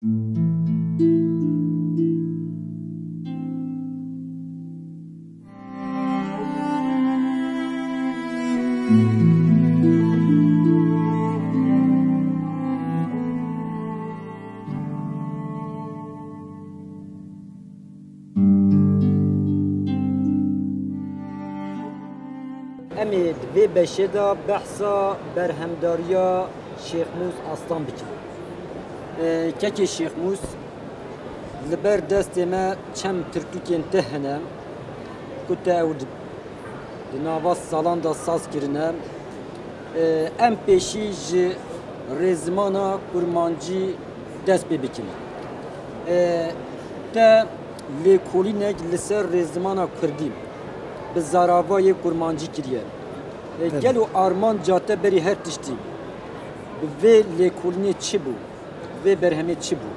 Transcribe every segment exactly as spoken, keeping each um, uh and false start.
Em ê di vê beşê de behsa berhemdariya Şêxmûs Aslan bikin. Ee, kekê Şêxmûs, li ber destê me çend pirtûkên te hene ku te ew di, di nava salan de saz kirine. Ee, em pêşî ji rêzimana kurmancî dest pê bikin. Ee, te lêkolînek li ser rêzimana kurdî bi zaravayê kurmancî kiriye. Ee, Evet. Gelo armanca te berî her tiştî bi vê lêkolînê çi bû? Vê berhemê çi bû?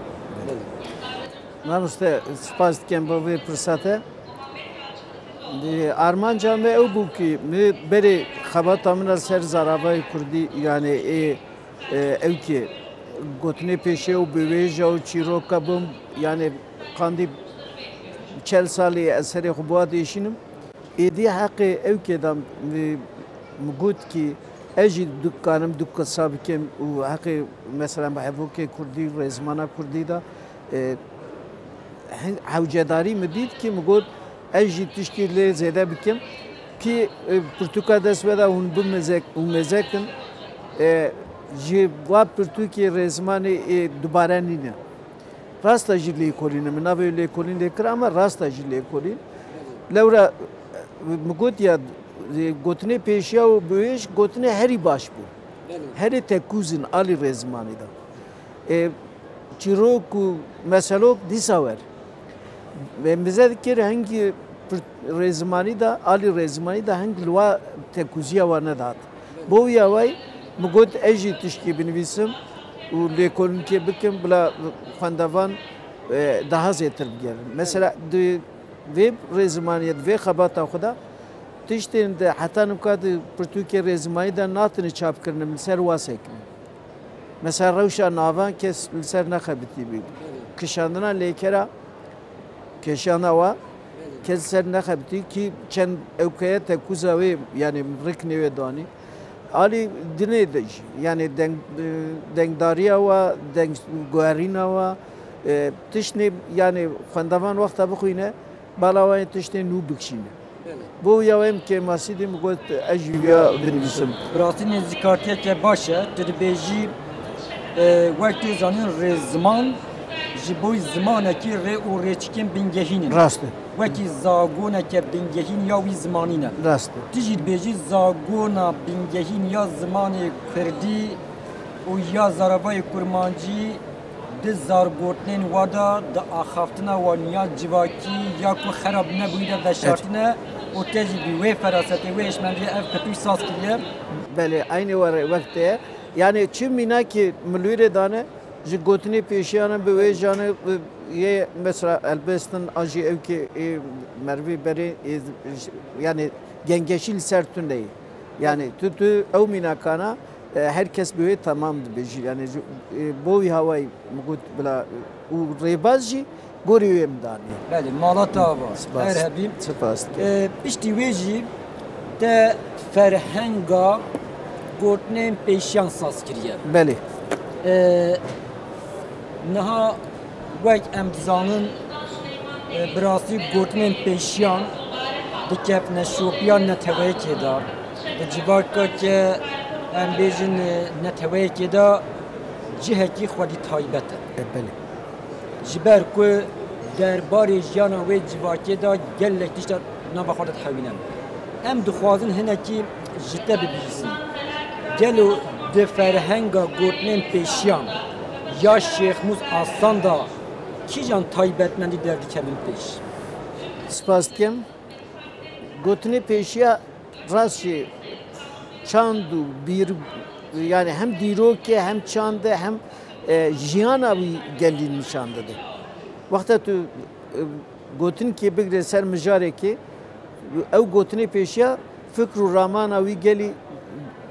Mamoste, spas dikim bo vê firsete. Di armanca me ew bû ki mi berê xebata min a ser zaravayê kurdî, yani ê, e, ew ki gotinê pêşê û biwêja û çîroka bûm, yani qandî çel salî ez serê xwe bi wa dêşînim. Êdî heqê ew kê de mi, mi got ki ez jî dikanim du qisa bikim û heqê mesela hevokê kurdî, rêzimana kurdî de, e, hin-, hewcedarî mi dît ki mi got ez jî tiştî lê zêde bikim ki, e, pirtûka dest veda hûn bimezek û mezekin, e, ji va pirtûkê rêzimanê, e, dubare nîne. Rasta jî lêkolîn e. Min navê lêkolîn lê kir ama rasta jî lêkolîn. Lewra, e, mi got ya, e, gotinê pêşiya û biwêj gotinê herî baş bû. Belê. Herî tekûz in alî rêzimanî de. E, çîrok û meselok dîsa wer. Ve mize dikir hingî pir-, rêzimanî de, alî rêzimanî de hing li wa tekûziya wa nedihat. Bo wiya wayî min got ez jî tişkî binivîsim û lêkolînkê bikim bila xwendevan, e, daha zêtir bigerin. Mesela di vê rêzimaniyê, di vê xebata xwe de tiştên di heta nivka di pirtûkê rêzimanî de natine çapkirin, min ser wa sekine. Mesela rewşa navan kes li ser nexebitî bî. Kişandina lêkera kêşana wa kes li ser nexebitî ki çend ewkeye tekûza wê, yani riknê wê danî. Alî dinê de jî, yani deng, e, dengdariya wa, deng guherîna wa, e, tiştê, yani xwendevan wexta bixwîne, bala wan tiştê nû bikişîne. Belê. Bo wiya em kêmasî dî min got ez jî wiya binivîsim. Bi rastî nêzîkartiyeke baş e. Tu dibêjî, e, wek tê zanîn rêziman ji bo zimanekî rê û rêçikên bingehîn in. Rast e. Wekî zagoneke bingehîn ya wî zimanî ne. Rast e. Tu jî dibêjî zagona bingehîn ya zimanê kurdî û ya zaravayê kurmancî di zargotinên wa de, di axaftina wan ya civakî ya ku xerab nebûyî de veşartîne û te jî bi wê ferasetê, wê hişmendiyê ev pirtûk saz kiriye. Belê, eynî were wek te ye. Yani çi mînakê min li wî rê dane, ji gotinê pêşiyan e, bi wê jane, e, yê mesela helbestin a jî ew ki, e, merivê berê, e, j-, yani gengeşî li ser tune ye. Yani tu, tu ew mînakana, e, her kes bi wê temam dibêjî. Yani ji, e, bo wî hawayî min got bila, e, û rêbaz jî gorî wê min danî. Belê, mala te ava. Spas. Her hebî. Spas dikim. E, piştî wê jî te ferhenga gotinên pêşiyan saz kiriye. Belê. E, niha wek em dizanin, e, bi rastî gotinên pêşiyan di kevneşopiya neteweyekê de, di civakeke em bêjin, e, neteweyekê de cihekî xwedî taybet e. E, belê. Ji ber ku derbarê jiyana wê civakê de gelek tişta nava xwe de dihewîne. Em dixwazin hinekî ji te bibihîsin. Gelo di ferhenga gotinên pêşiyan ya Şêxmûs Aslan de kîjan taybetmendî derdikevin pêş? Spas dikim. Gotinê pêşiya rast jî çand û bîr, yani hem dîrokê, hem çandê, hem, e, jiyana wî gelî nîşan dide. Wexta tu, e, gotinkê bigre ser mijarekê, ew gotinê pêşiya fikr û ramana wî gelî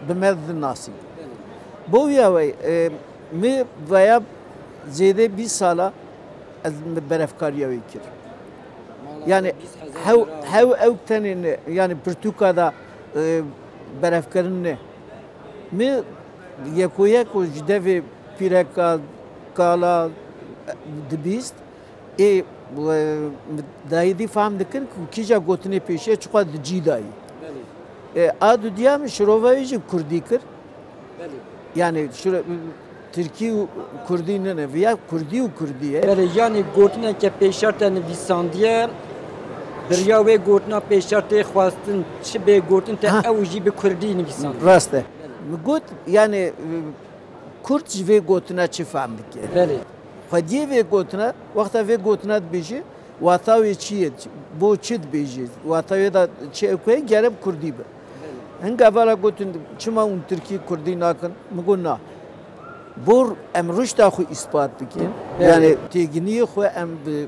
bi me dinasî. Bo wiya wê, e, mi veya Zêde bîst sala ez berevkariya wê kir. Yani hew, hew ew tenê ne, yani pirtûka da, e, berevkirin ne. Mi yeko yeko ji devê pîreka kala, e, dibîst, ê, e, dayî dî fam dikin ku kîja gotinê pêşiya çiqas di cî dayî. E, a dudiya min şirova wê jî bi kurdî kir. Yani şiro-, tirkî û kurdî nine, viya kurdî û kurdî ye. Belê, yani gotineke pêşer te nivîsandiye, bi riya wê gotina pêşer tê xwestin, çi bê gotin te Ha. ew jî bi kurdî nivîsandiye. Rast e. Mi got, yani, e, kurd ji vê gotina çi fam dike? Belê. Xwediyê vê gotina, wexta vê gotina dibêje, wata wê çi ye? Bo çi dibêje? Wata wê de çi ew ku ye, gere bi kurdî be. Hinga vala gotin, çima hûn tirkî kurdî nakin? Min got, na. Bor em ruşta xwe îspat bikin. Evet. Yani têginiyê xwe em bi,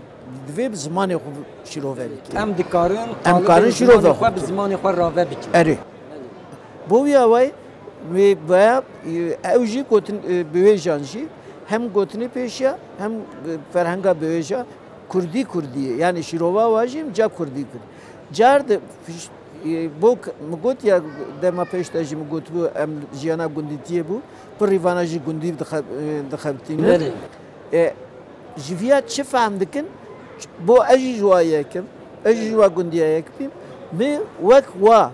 divê bi zimanê xwe şirove bikin. Em dikarin, Em karin şirove xwe bi bikin. zimanê xwe rave bikin. Erê. Bo wî awayî wê veya, e, ew jî gotin, e, biwêjan jî hem gotinê pêşiya hem, e, ferhenga biwêja kurdî kurdî ye. Yani şirova wa jî ca kurdî kurdî. Car de fiş-, e, bo k-, mi got ya dema pêş de jî mi gotibû em jiyana gundîtiyê bû, pirî vana jî gundî dixe-, e, dixebitînin. Belê. E, ji viya çi fehm dikin? Bo ez jî ji wa yek im, ez jî ji wa gundiya yek bîm. Mi wek wa,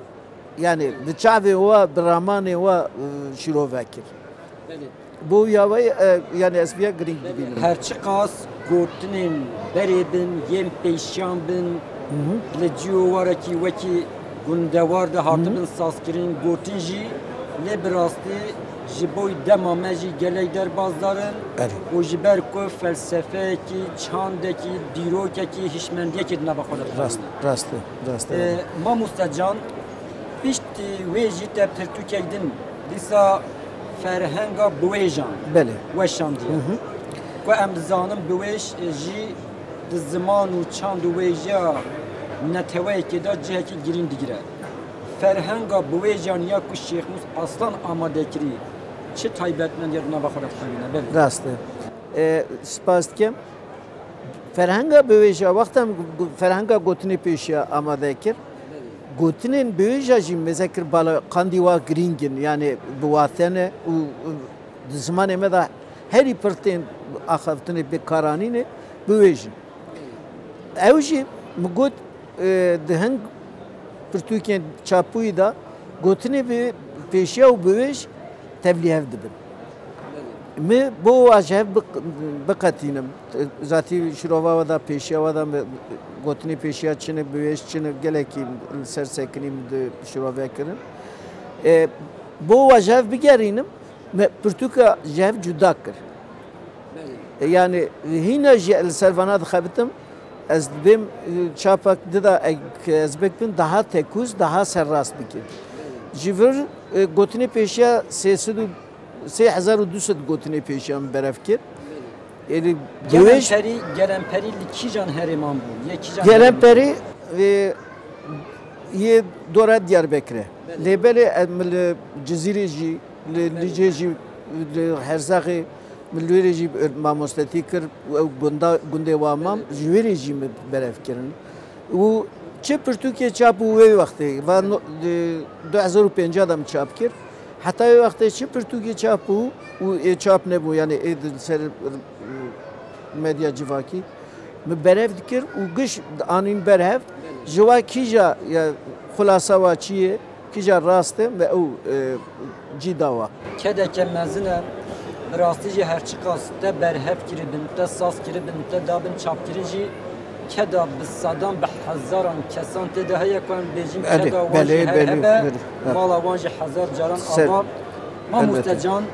yani bi çavê wa, bi ramanê wa, e, şirove kir. Belê. Bo ya wê, e, yani ez viya girîng dibînim. Her çiqas gotinên berê bin, yên pêşiyan bin, Hı hı. li cî û warekî wekî gundewar de hatibin Hı hı. sazkirin, gotin jî, lê bi rastî ji bo dema me jî gelek derbasdar in Erê. û ji ber ku felsefeyekî, çandekî, dîrokekî, hişmendiyekî di nava xwe de Rast, rast e, rast e. E, Mamoste Can, piştî wê jî te pirtûkek din dîsa ferhenga biwêjan Belê. weşandiye. Hı hı. Ku em dizanin biwêj jî di ziman û çand û wêjeya neteweyekê de cihekî girîng digire. Ferhenga biwêjan ya ku Şêxnûs Aslan amade kirî, çi taybetmendiya di nava xwe de dixebîne? Belê. Rast e. E, spas dikim. Ferhenga biwêja, wexta em gu-, ferhenga gotinê pêşiya amade kir, gotinên biwêja jî mêze kir bala qandî wa girîng in, yani bi wate ne û, û di zimanê me de herî pir tên axaftinê bikaranînê biwêj in. Ew jî min got, e, di hin pirtûkên çapbûyî de gotinê bi pêşiya û biwêj tevlîhev dibin. Mi bo wa ji hev biq-, biqetînim. Zatî şirova we de pêşiya we de mi gotinê pêşiya çi ne, biwêj çi ne, gelekî li ser sekinî min di şirove kirin. E, bo wa ji hev bigerînim, me pirtûka ji hev cuda kir. E, yani hîna jî li ser vana dixebitim, ez dibêm, e, çapak dida ek ez bikim daha tekûz, daha serrast bikim. Ji vir, e, gotinê pêşiya sê sed û sê hezar û du sed gotinê pêşiya min berev kir. Êdî Gelemperî, Gelemperî li kîjan herêman bû? Yê kîjan Gelemperî, e, yê dora Diyarbekirê. Belê. Lê belê em li Cizîrê jî, li Belê. Licê jî, li Herzaxê, min li wêrê jî mamostetî kir, ew gunda, gundê wa mam, Belê. ji wêrê jî min berev kirin. Û çi pirtûkê çap û wê wextê, va no-, di du hezar û pêncî de min çap kir. Heta wê wextê çi pirtûkê çap bû û ê çap nebû, yani ê di ser, e, medya civakî min berev dikir û giş anîn berhev, ji wa kîja ya xulasa wa çi ye, kîja rast e, me ew, e, cî dawa. Kedeke mezin e, bi rastî jî her çiqas te berhev kiribin, te saz kiribin, te dabin çapkirin jî, keda bi sedan, bi hezaran kesan tê de heye ku em bêjin Belê, keda wan jî belê, her belê, hebe, belê. Ha. mala wan jî hezar caran Ser- ava. Mamoste Elbette. Can,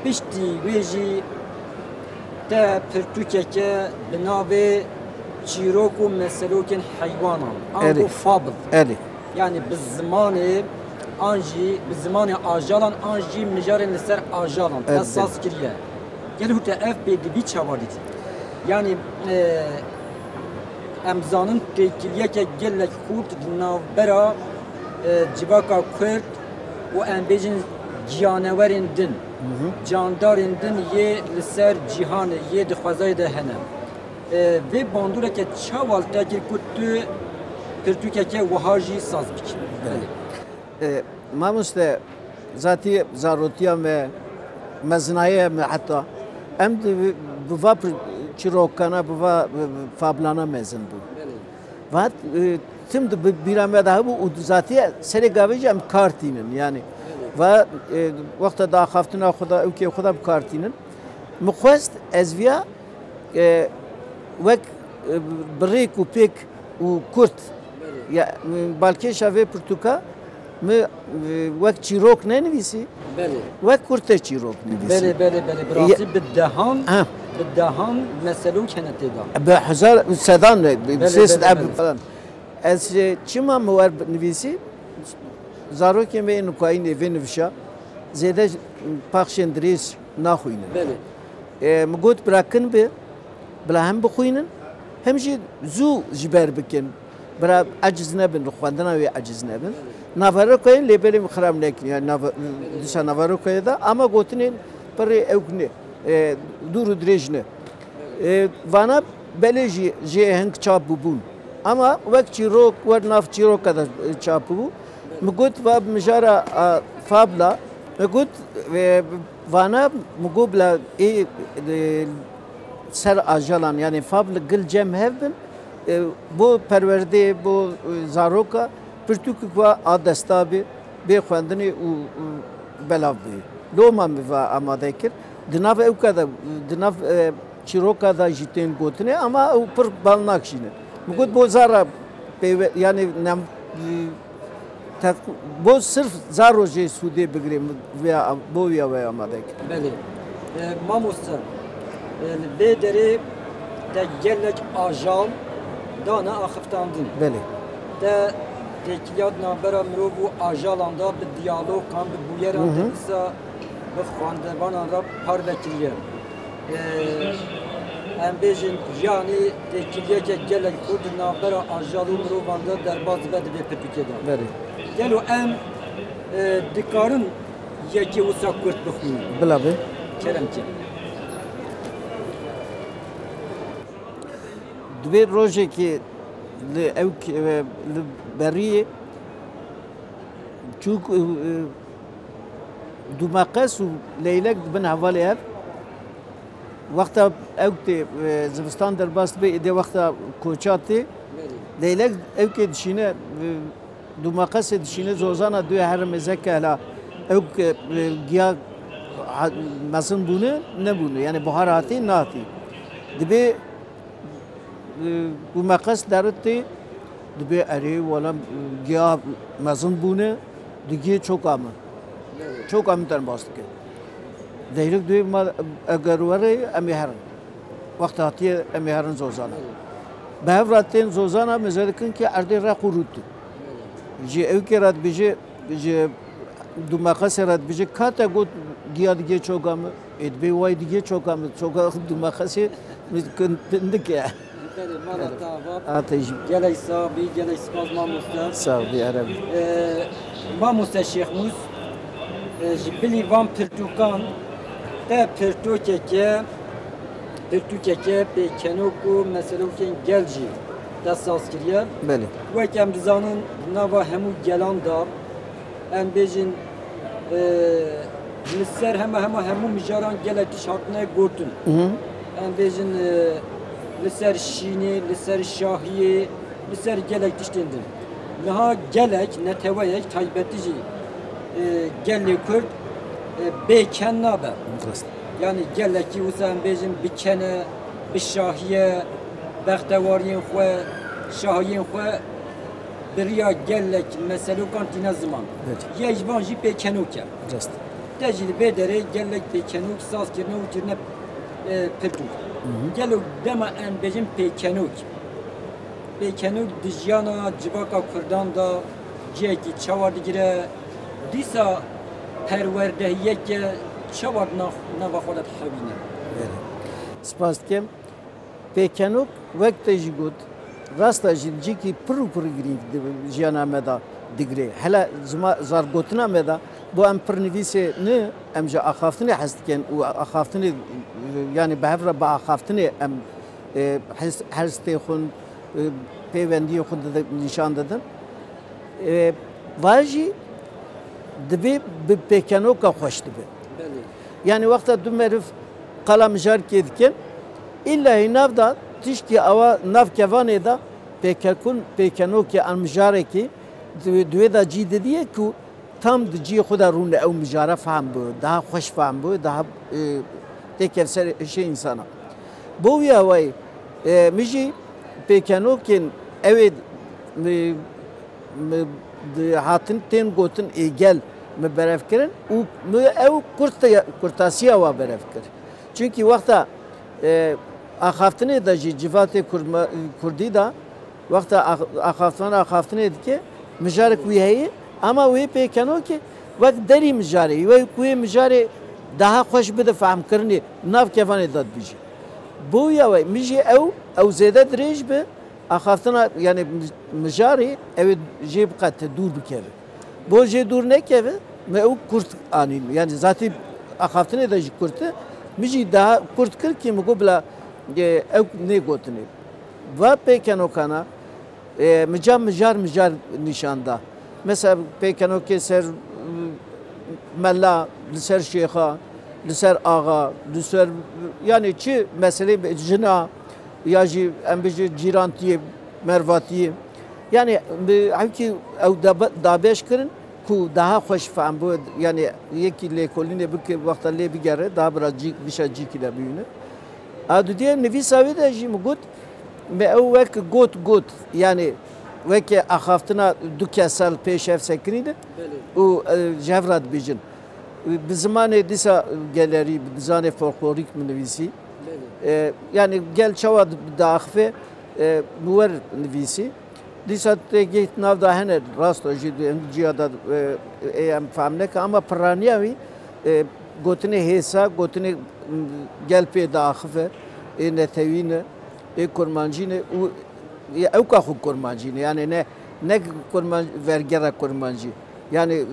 piştî wê jî te pirtûkeke bi navê Çîrok û Meselokên Heywanan, Erê. ango Fable. Erê. Yani bi zimanê an jî bi zimanê ajalan an jî mijarên li ser ajalan te Evet. saz kiriye. Gel hûn te ev pêdivî çawa dît? Yani, e, em zanin têkiliyeke gelek xurt di navbera, e, civaka Kurd û em bêjin giyanewerên din. Candarên din yê li ser cîhanê yê di xwezayê de hene. E, vê bandoreke çawa li te kir ku tu pirtûkeke wiha jî saz bikî? Belê. E, mamoste, zatî zarotiya me, mezinaye me heta, em di, bi va pir-, çîrokana, bi va, bi, bi fablana mezin bû. Belê. Va, e, tim di bi-, bîra me de hebû û zatî serê gavê jî em kar tînin, yanî. Belê. Va, e, wexta da axaftina xwe da, ewkê xwe da bi kar tînin. Min xwest ez viya, e, wek, e, bi rêk û pêk û kurt. Belê. Ya, balkêşa vê pirtûka min, e, wek çîrok nenivîsî. Belê. Wek kurte çîrok nivîsî. Belê, belê, belê. Bi rastî bi dehan, ha, bi dehan mesele û hene tê de. Bi hezar û sedan, bi Belê, sê sed belê, eb belê. falan. Ez, e, çima min wer nivîsî? Zarokên me ên nukayînê vê nivşa zêde paxşên dirêj naxwînin. Belê. E, min got bira kin bi, bila hem bixwînin, hem jî zû ji ber bikin. Bira eciz nebin, li xwendina wê eciz nebin. Naverokayên lê belê min xirab nekin, yani nava-, dîsa naverokayê de, ama gotinên pirê ewk ne, e, dûr û dirêj ne. E, vana belê jî jê hing çap bûbûn. Ama wek çîrok, wer nav çîroka de, e, çap bûbû. Min got, va mijara, a, fabla, min got, e, vana, min got bila ê, e, ser ajalan, yani fabla gil cem hev bin, e, bo perwerdê, bo, e, zaroka, pirtûkek va a desta bê, bê xwendinê û, û belav bê. Loma min va amade kir. Di nav ewka de, di nav, e, çîroka de jî tên gotinê, ama ew pir bal nakişînin. Min got, bo zara peywe-, yani nem, e, Tet-, bo sirf zaro jê sûdê bigirê, vêya, bo vêya we amade kir. Belê. E, mamoste, e, li vê derê te gelek ajal dane axiftandin. Belê. Te têkiliya di navbera mirov û ajalan de bi diyalogan, bi bûyeran Hı hı. de dîsa bi xwendevanan re parve kiriye. Ee, em bêjin, yanî têkiliyeke gelek xurt di navbera ajal û mirovan de derbas dibe di vê pirtûkê de. Belê. Gelo em, e, dikarin yekê wisa kurt bixwînin? Bila be. Kerem ke. Divê rojekê li ew ke-, li beriyê çûk, e, e, dûmeqes û leylek dibin hevalê hev. Wexta ew tê, e, zivistan derbas dibe, êdî wexta koça tê. Leylek ew kê dişîne, e, dûmeqesê dişîne zozana duyê herimê zeke hela ew ke, e, giya ha-, mezin bûne, nebûne. Yani buhar hatî, nehatî. Dibê, e, dûmeqes derit tê, dibê erê, wala, e, giya mezin bûne, digiyê çoka min. Çoka min derbas dike. Leylek duyê ma eger were em ê herin. Wexta hatiye em ê herin zozana. Bi hev re tên zozana, mêze dikin ki erdê req û rût. Ji ewkê re dibêje, ji dûmeqesê re dibêje, ka te got giya digê çoka min? Ê dibê way digê çoka min, çoka dûmeqesê min kin-, pindike. Belê, mala te ava. A te jî. Gelek sax bî, gelek spas mamoste. Sax bî, Ereb. Ee, mamoste Şêxmûs, e, ji bilî van pirtûkan te pirtûkeke, pirtûkeke pêkenok û meselokên gel jî te saz kiriye. Belê. Wek em dizanin, nava hemû gelan de, em bêjin, e, li ser hema hema hemû mijaran gelek tişt hatine gotin. Hı hı. Em bêjin, e, li ser şînê, li ser şahiyê, li ser gelek tiştên din. Niha gelek, neteweyek taybetî jî, e, gelê Kurd, e, bê ken nabe. Rast. Yani gelekî wisa em bêjin bi ken e, bi şahî ye, bextewariyên xwe, şahiyên xwe bi riya gelek meselokan tîne ziman. Evet. Yek ji van jî pêkenok e. Rast. Te jî li vê derê gelek pêkenok saz kirine û kirine, e, pirtûk. Hı hı. Gelo dema em bêjin pêkenok, pêkenok di jiyana civaka Kurdan de cihekî çawa digire? Dîsa perwerdehiyeke çawa di nav-, nava xwe de dihewîne? Belê. Spas dikim. Pêkenok, wek te jî got, rasta jî cihekî pir û pir girîng di jiyana me de. Digre. Hele zima zargotina me de, bo em pir nivîsê ne, em ji axaftinê hez dikin û axaftinê, yani bi hev re bi axaftinê em, e, hez, hez tê xwin, e, pêvendiyê xwe dide, nîşan didin. E, va jî divê bi pêkenoka xweş dibe. Belê. Yani wexta du meriv qala mijarkê dikin, îlla hî nav da tişkî awa nav kevanê de pêkekun, pêkenokê an mijarekî di, di wê de cî didiye ku tam di cihê xwe de rûne ew mijara fehm bû, daha xweş fehm bû, daha, e, têkev ser hişê însana. Bo wî awayî, e, min jî pêkenokên ew ê, e, mi di hatin tên gotin ê gel mi berev kirin û mi ew kurte-, kurtasiya wa berev kir. Çunkî wexta, e, axaftinê de jî civatê kurma-, kurdî de wexta ax-, axaftin, axaftinê dike, mijarek wî heye, ama wê pêkenokê wek derî mijarê, wek wê mijarê daha xweş bide fehmkirinê, nav kevanê de dibîjî. Bo ya wê, min jî ew, ew zêde dirêj bi, axaftina, yani mij-, mijarê, ew ê jê biqete, dûr bikeve. Bo jê dûr nekeve, me ew kurt anîn. Yani zatî axaftinê de jî kurt e, min jî daha kurt kir ki min got bila, e, ew nêgotinê. Va pêkenokana, e, mica mijar mijar nîşan da. Mesela pêkenokê ser, e, mela, li ser şêxa, li ser axa, li ser, yani çi meselê jina ya jî em bijî cîrantiyê, mervatiyê. Yani bi hevkî ew dabe-, dabeş kirin ku daha xweş fehm bû. Yani yekî lêkolînê bike, wexta lê bigere, daha bira cî-, bişa cîkî de biyûne. A dudiye nivîsa wê de jî min got, me ew wek got got, yani weke axaftina du kesal pêş hev sekinî de Belê. û, e, ji hev re dibêjin. Bi zimanê dîsa gelerî, bi zimanê folklorîk min nivîsî. Belê. E, yani gel çawa di-, diaxife, e, min wer nivîsî. Dîsa tê gihît nav da hene, rast e, jî di hin ciya da, e, ê em fehm neke, ama piraniya wî, e, gotinê hêsa, gotinê, m, gel pê diaxife, ê netewî ne, ê kurmancî ne û ê ewka xwe kurmancî ne. Yani ne, ne kurman-, vergera kurmancî. Yani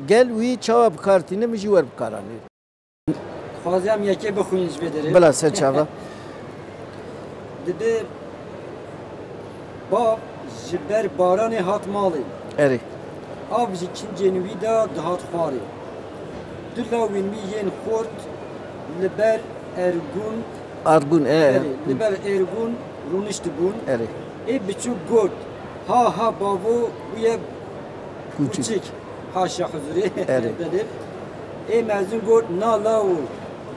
gel wî çawa bi kar tîne, min jî wer bi kar anî. Dixwazim yekê bixwînin ji vê derê. Bila ser çava. Dibe bav ji ber baranê hat malê. Erê. Av ji kincên wî de dihat xwarê. Du lawên wî yên xort li ber ergûn Argun, e, e. Erê, li ber ergûn rûniştibûn. Erê. Ê biçûk got, ha ha bavo, bûye Kûçik. Kûçik. Haşa huzurê. Erê. Belê. Ê mezin got, na lawo,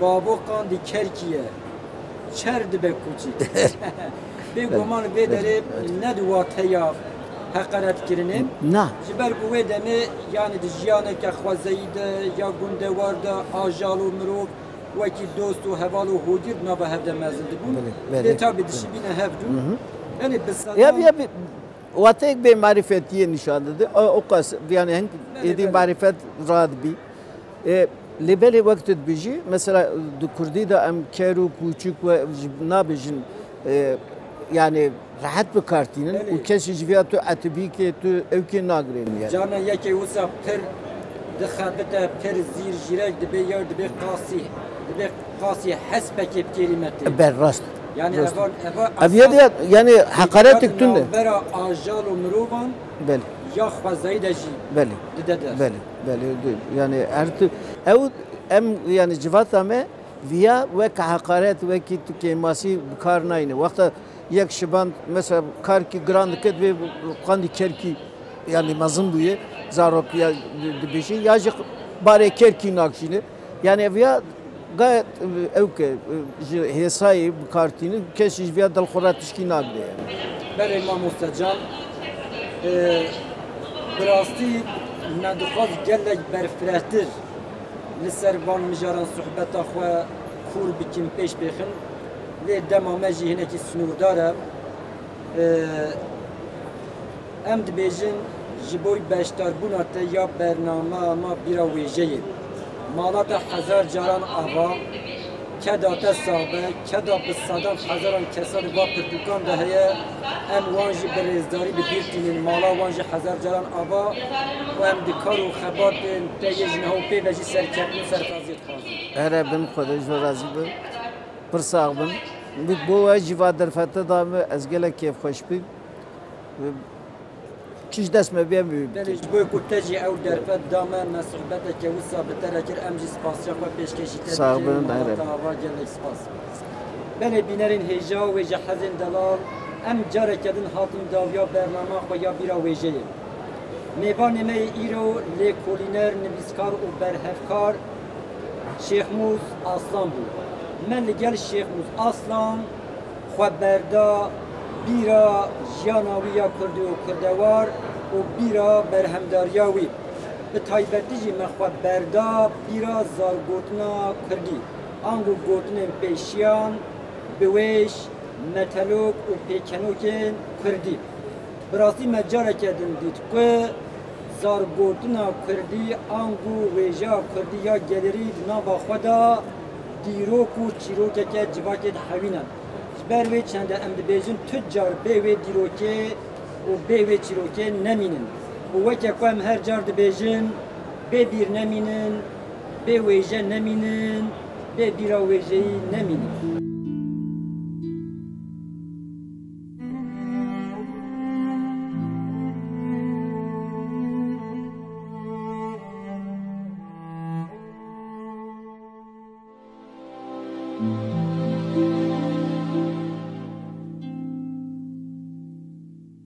bavo qandî kerkî ye. Çer dibe kûçik. Bêguman vê derê ne di wateya heqaret kirinê. Na. Ji ber ku wê demê, yani di jiyaneke xwezeyî de ya gundewar de ajal û mirov wekî dost û heval û hogir nava hev de mezin dibûn. Belê, belê. Lê tabî dişibîne hev dû. Hı hı. Belê bi sedan Ya, ya bi, wateyek bê marîfetiyê nîşan dide. O, o qas, yani hin Belê, êdî belê. marîfet radibî. E, lê belê wek tu dibêjî, mesela di kurdî de em ker û kûçik we ji, nabêjin, e, yani rehet bi kar tînin Belê. û kesî ji viya tu etibîkê, tu ewkê nagirênin yani. Carna yekê wisa pir dixebite, pir zîr jîrek dibe ya dibe qasî, dibe qasî hespekê bi kêrîmetê. Ber rast. Yani Rast. eva, eva Ev ya esas de yani heqaretek tune. navbera ajal û mirovan Belê. ya xwezayî de jî Belê. dide der. Belê. Belê. Yani her tu, ew em yani civata me viya wek heqaret, wekî tu kêmasî bi kar nayne. Wexta yek şiband, mesela karkî giran dike, divê qandî kerkî, yani mezin bûye, zarok ya di-, dibêjin, ya jî barê kerkî nakşîne. Yani ev ya gayet, e, ew ke, e, ji hêsayê bi kar tînin, kesî ji viya dilxwe re tişkî nagire yani. Belê mamoste can, e, bi rastî me dixwaz gelek berfirehtir li ser van mijaran sohbeta xwe kûr bikin, pêş bêxin. Lê dema me jî hinekî sinûrdar e. Em dibêjin, ji bo beşdarbûna te ya bernama ma bîra wêjeyê. Mala te hezar caran ava, Keda te sax be, keda bi sedan hezaran kesan va pirtûkan de heye, em wan jî bi rêzdarî bi bîr tînin, mala wan jî hezar caran ava û em di kar û xebatên te yê ji niha û pê ve jî serkeftin û serfraziyê dixwazin. Here bin, Xwedê ji we razî bin. Pir sax bin. Min bo we jî va derfete da min, ez gelek kêfxweş bûm. Çi ji dest me bê, em ê Belê, bikin. Ji bo ku te jî ew derfet da me, me sohbeteke wisa bi te re kir, em jî spasiya xwe pêşkêşî te Sax dikin, bin, mala here. Te ava, gelek spas. Belê bînerên hêja, wêjehezên delal, em careke din hatin dawiya bernama xwe ya bîra wêjeyê. Mêvanê me yê îro lêkolîner, nivîskar û berhevkar Şêxmûs Aslan bû. Me li gel Şêxmûs Aslan xwe berda bîra jiyana wî ya kurdî û kurdewar û bîra berhemdariya wî. Bi taybetî jî me xwe berda bîra zargotina kurdî, ango gotinên pêşiyan, biwêj, metelok û pêkenokên kurdî. Bi rastî me careke din dît ku zargotina kurdî ango wêjeya kurdî ya gelêrî di nava xwe de dîrok û çîrokeke civakê dihewîne. Ji ber wê çende em dibêjin tu car bê wê dîrokê û bê wê çîrokê nemînin. Û weke ku em her car dibêjin, bê bîr nemînin, bê wêje nemînin, bê bîra wêjeyî nemînin.